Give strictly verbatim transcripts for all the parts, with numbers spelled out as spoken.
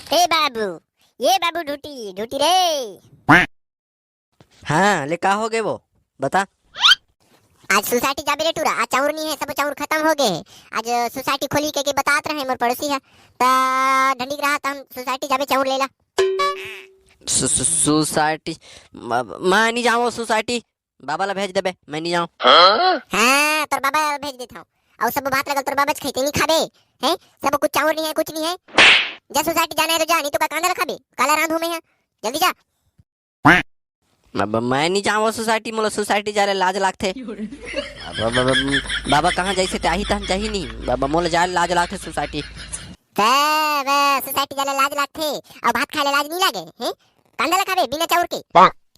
ए बाबू, ए बाबू ढूटी, ढूटी रे। हाँ, ले का हो गे वो? बता। आज सोसाइटी जाबे रे टूरा, आज चाउर नहीं है, सब चाउर खत्म हो गए है। आज सोसाइटी खोली के, के बतात रहे मोर पड़ोसी है, त ढंडी रहा त हम सोसाइटी जाबे चाउर लेला। सो-, सो-, सोसाइटी, म-, मैं नहीं जाऊँ सोसाइटी, बाबा ला भेज देबे, मैं नहीं जाऊँ। हाँ, तोर बाबा ला भेज देता हूँ। और सब भात लगल तोर बाबा खैते नहीं खाबे, हैं? सब कुछ चाउर नहीं है, कुछ नहीं है। जा सोसाइटी जाना है तो जा, नहीं तो का कांदा ला खाबे, काला रांधू में है, जल्दी जा। अब मैं नहीं जाऊँ सोसाइटी, मोला सोसाइटी जाए ले लाज लागथे। अब, अब, अब, बाबा कहाँ जैसे ते आही तहन जाही नहीं, बाबा मोला जाए ले लाज लागथे सोसाइटी। ते बे, सोसाइटी जाए ले लाज लागथे, अब भात खाए ले लाज नहीं लागे, हैं? कांदा ला खाबे बिना चाउर के।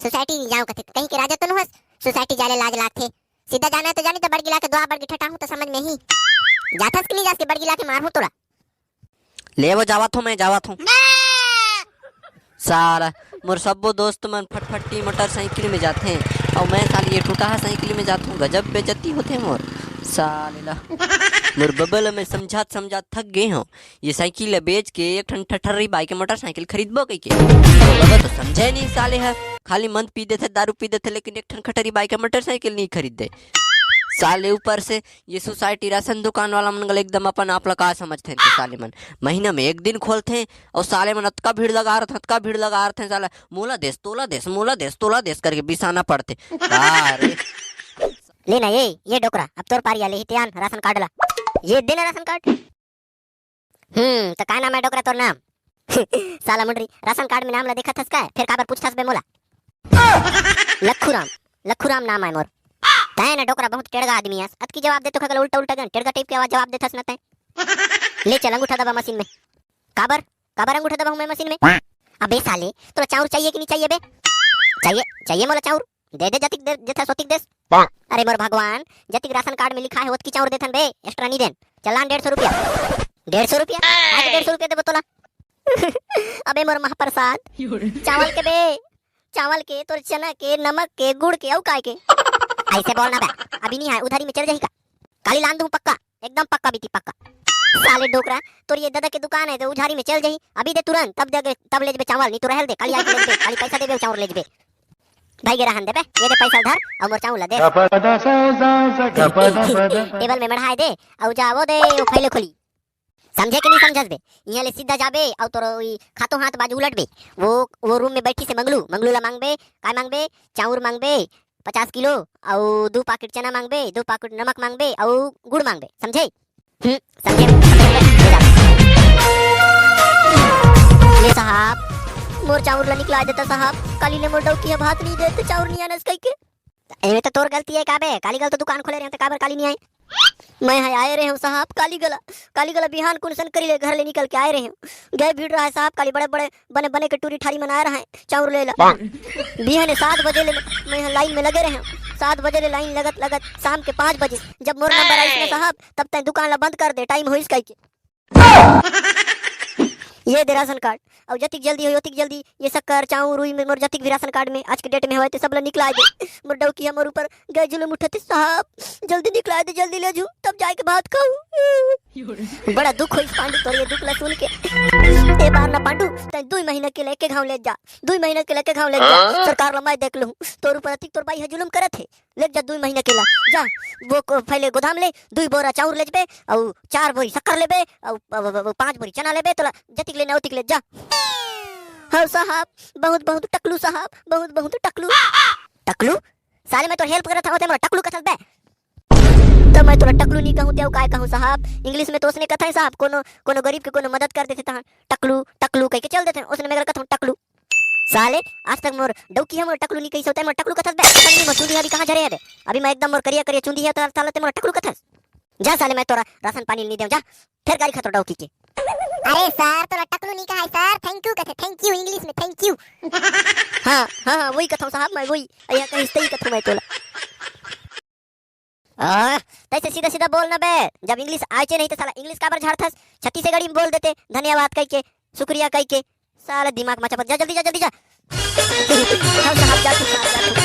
सोसाइटी नहीं जाऊँ कथे, कहीं के राजा तो नुहस, सोसाइटी जाए ले लाज लागथे। सीधा जाना है तो जानी तो बड़गिला के दुआ बड़गी ठटाहूँ तो समझ में ही। जाथस कि नहीं जास के बड़गिला के मारहूँ तोला। ले वो जावत हूँ, मैं जावत हूँ। साला, मोर सब्बो दोस्त मन फटफटी मोटरसाइकिल में जाथे, और मैं साली ये टूटा साइकिल में जाथूँ। गजब बेइज्जती होथे मोर। साले ला, मोर बबल मैं समझात समझात थक गए हूँ। ये साइकिल ला बेच के एक ठन ठठरी बाई के मोटरसाइकिल खरीदबो कहिके। बबल तो समझे नहीं साले ह, खाली मंद पी देथे, दारू पी देथे, लेकिन एक ठन ठठरी बाई के मोटरसाइकिल नहीं खरीद दे। साले ऊपर से ये सोसाइटी राशन दुकान वाला मन गल एकदम अपन आप ला का समझथे इनके साले मन। महीना में एक दिन खोलथे और साले मन अतका भीड़ लगा रथे, अतका भीड़ लगा रथे साला, "मोला देस, तोला देस, मोला देस, तोला देस" करके बिसाना पड़थे। का रे? ले ना ये, ये डोकरा, अब तोर पारी आले ही, ते आन राशन कार्ड ला। ये दे ना राशन कार्ड। हम्म, तो का नाम है डोकरा तोर नाम? साला मुंडरी, राशन कार्ड में नाम ला देखत हस का? फिर काबर पूछथस बे मोला? लखू राम, लखू राम नाम आय मोर। तैं ना डोकरा बहुत टेड़गा आदमी आस। अतकी जवाब देथस का उल्टा उल्टा जन टेड़गा टाइप के आवाज जवाब देथस ना तैं। ले चल अंगूठा दबा मशीन में। काबर? काबर अंगूठा दबाहूं मैं मशीन में? अबे साले, तोला चाउर चाहिए कि नहीं चाहिए बे? चाहिए, चाहिए मोला चाउर। दे दे जतिक दे, देथस ओतिक देस। अरे मोर भगवान, जतिक राशन कार्ड में लिखा है ओतकी चाउर देथन बे, एक्स्ट्रा नहीं देन। चलान डेढ़ सौ रुपया। डेढ़ सौ रुपया? आज डेढ़ सौ रुपया देबो तोला। अबे मोर महाप्रसाद। चावल के बे, चावल के, तोर चना के, नमक के, गुड़ के, अउ काय के? ऐसे बोलना बे, अभी नहीं है, उधारी में चल जाही का? काली लान दूं पक्का, एकदम पक्का बीती पक्का। साले डोकरा, तोर ये दादा के दुकान है तो उधारी में चल जाही, अभी दे तुरंत, तब दे, तब ले जबे चावल, नहीं तो रहल दे, काली आके ले जबे, काली पैसा देबे, चावल ले जबे। भाई गे रहन देबे, ये दे पैसा धर, और मोर चावल ला दे। टेबल में मढ़ाए दे, और जा वो दे, वो फैले खोली। समझे कि नहीं समझस बे? इहाँ ले सीधा जाबे, और तोर ई खातो हाथ बाजू उलटबे। वो, वो रूम में बैठी से मंगलू, मंगलू ला मांगबे, काय मांगबे? चाउर मांगबे, पचास किलो, अउ दू पाकिट चना मांगबे, दू पाकिट नमक मांगबे, अउ गुड़ मांगबे, समझे? हम्म, समझे, समझे, ले जा। ले साहब, मोर चाउर ला निकला देता साहब, काली ले मोर डौकी ह भात नहीं देते, चाउर नहीं आनस कहिके। एमे तो तोर गलती है का बे, काली गल तो दुकान खोले रहे तो काबर काली नहीं आई? मैं ह आए रहे हूँ साहब, काली गला, काली गला बिहान कुनसन करी ले घर ले निकल के आए रहे हूँ। गए भीड़ रहा है साहब, काली बड़े बड़े बने बने के टूरी ठारी मनाए रहा है, चाउर ले ला। बिहाने सात बजे ले मैं ह लाइन में लगे रहे हूँ, सात बजे ले लाइन लगत लगत शाम के पाँच बजे जब मोर नंबर आइस ना साहब, तब तय दुकान ला बंद कर दे, टाइम होइस कहिके। ये दे राशन कार्ड, अउ जतिक जल्दी होई ओतिक जल्दी ये शक्कर, चाउर, रुई में मोर जतिक भी राशन कार्ड में आज के डेट में होय ते सब ला निकला दे। मोर डौकी हमर ऊपर गए जुलुम उठते साहब, जल्दी निकला दे, जल्दी ले जू, तब जाके भात खाऊ। बड़ा दुख होई पांडू तोर ये दुख ला सुन के। ए बार ना पांडू, तय दुई महीना के लेके घाव ले जा, दुई महीना के लेके घाव ले जा, सरकार ला मैं देख लूं, तोर ऊपर अतिक तोर बाई ह जुलुम करत हे, ले जा दुई महीना के ला, जा, वो को-, पहले गोदाम ले, दुई बोरा चाउर ले जबे, अउ चार बोरी शक्कर लेबे, अउ, अउ, अउ, अउ पांच बोरी चना लेबे, तोला जतिक लेना ओतिक ले जा। हाँ साहब, बहुत बहुत टकलू साहब, बहुत बहुत टकलू। टकलू? साले मैं तोर हेल्प करत हूँ, ते मोला टकलू कथस बे। तो मैं तोला टकलू नहीं कहूँ, ते अउ काय कहूँ साहब? इंग्लिश में तो उसने कथा है साहब, कोनो, कोनो गरीब के कोनो मदद कर देते तहाँ टकलू, टकलू कह के चल देते हैं, उसने मैं कथूँ टकलू। साले, आज तक मोर डौकी ह मोर टकलू नहीं कही सोता है, मोर टकलू कथस बे, पता नहीं मोर चुंदी अभी कहाँ झरे है बे। अभी मैं एकदम मोर करिया करिया चुंदी है, तो साले ते मोर टकलू कथस। जा साले, मैं तोरा राशन पानी नहीं देव, जा। फिर गारी खा तोर डौकी के। अरे सर, तोला टकलू नहीं कहा है सर, thank you कथे, thank you, इंग्लिश में thank you। हाँ, हाँ, हाँ, वही कथूँ साहब, मैं वही, या कहीं से ही कथूँ मैं तोला। आ, तैसे सीधा सीधा बोल ना बे, जब इंग्लिश आइचे नहीं तो साला इंग्लिश काबर झाड़थस? छत्तीसगढ़ी में बोल देते, धन्यवाद कह के, शुक्रिया कह के। साला दिमाग मचा मत, जा जल्दी, जा जल्दी, जा। हम साहब जा तू, साहब जा तू।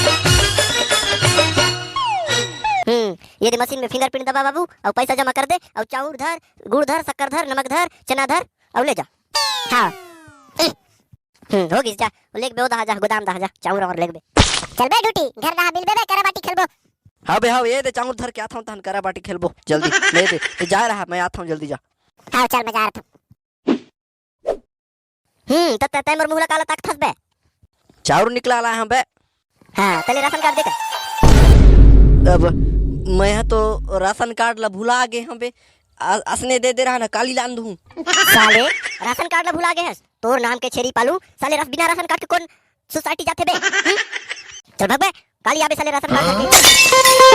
हम्म, ये दे मशीन में फिंगरप्रिंट दबा बाबू, और पैसा जमा कर दे, और चाउर धर, गुड़ धर, शक्कर धर, नमक धर, चना धर, और ले जा। हाँ। हम्म, हो गिस, जा, लेगबे, ओ दहा जा, गोदाम दहा जा, चाउर और लेगबे। चल बे ड्यूटी, घर रहा, मिलबे बे, करा बाटी खेलबो। हाँ बे, हाँ, ये दे चाउर धर के आथंव, तहन करा बाटी खेलबो, जल्दी, ले दे, ते जाय रहा, मैं आथंव, जल्दी जा। हाँ, चल, मैं जा रहा हूँ। हम्म, त, त, तै मोर मुँह ला काला ताकथस बे? चाउर निकला ला हम बे। हाँ, तले राशन कार्ड दे का? अब मैं ह तो राशन कार्ड ला भुला गे हूँ बे। आ-, असने दे दे रहा ना, काली लान दूँ। साले, राशन कार्ड ला भुला गे हस? तोर नाम के छेरी पालू, साले रस, बिना राशन कार्ड के कौन सोसाइटी जाथे बे? हम्म? चल भाग बे, काली आबे साले राशन कार्ड लेके।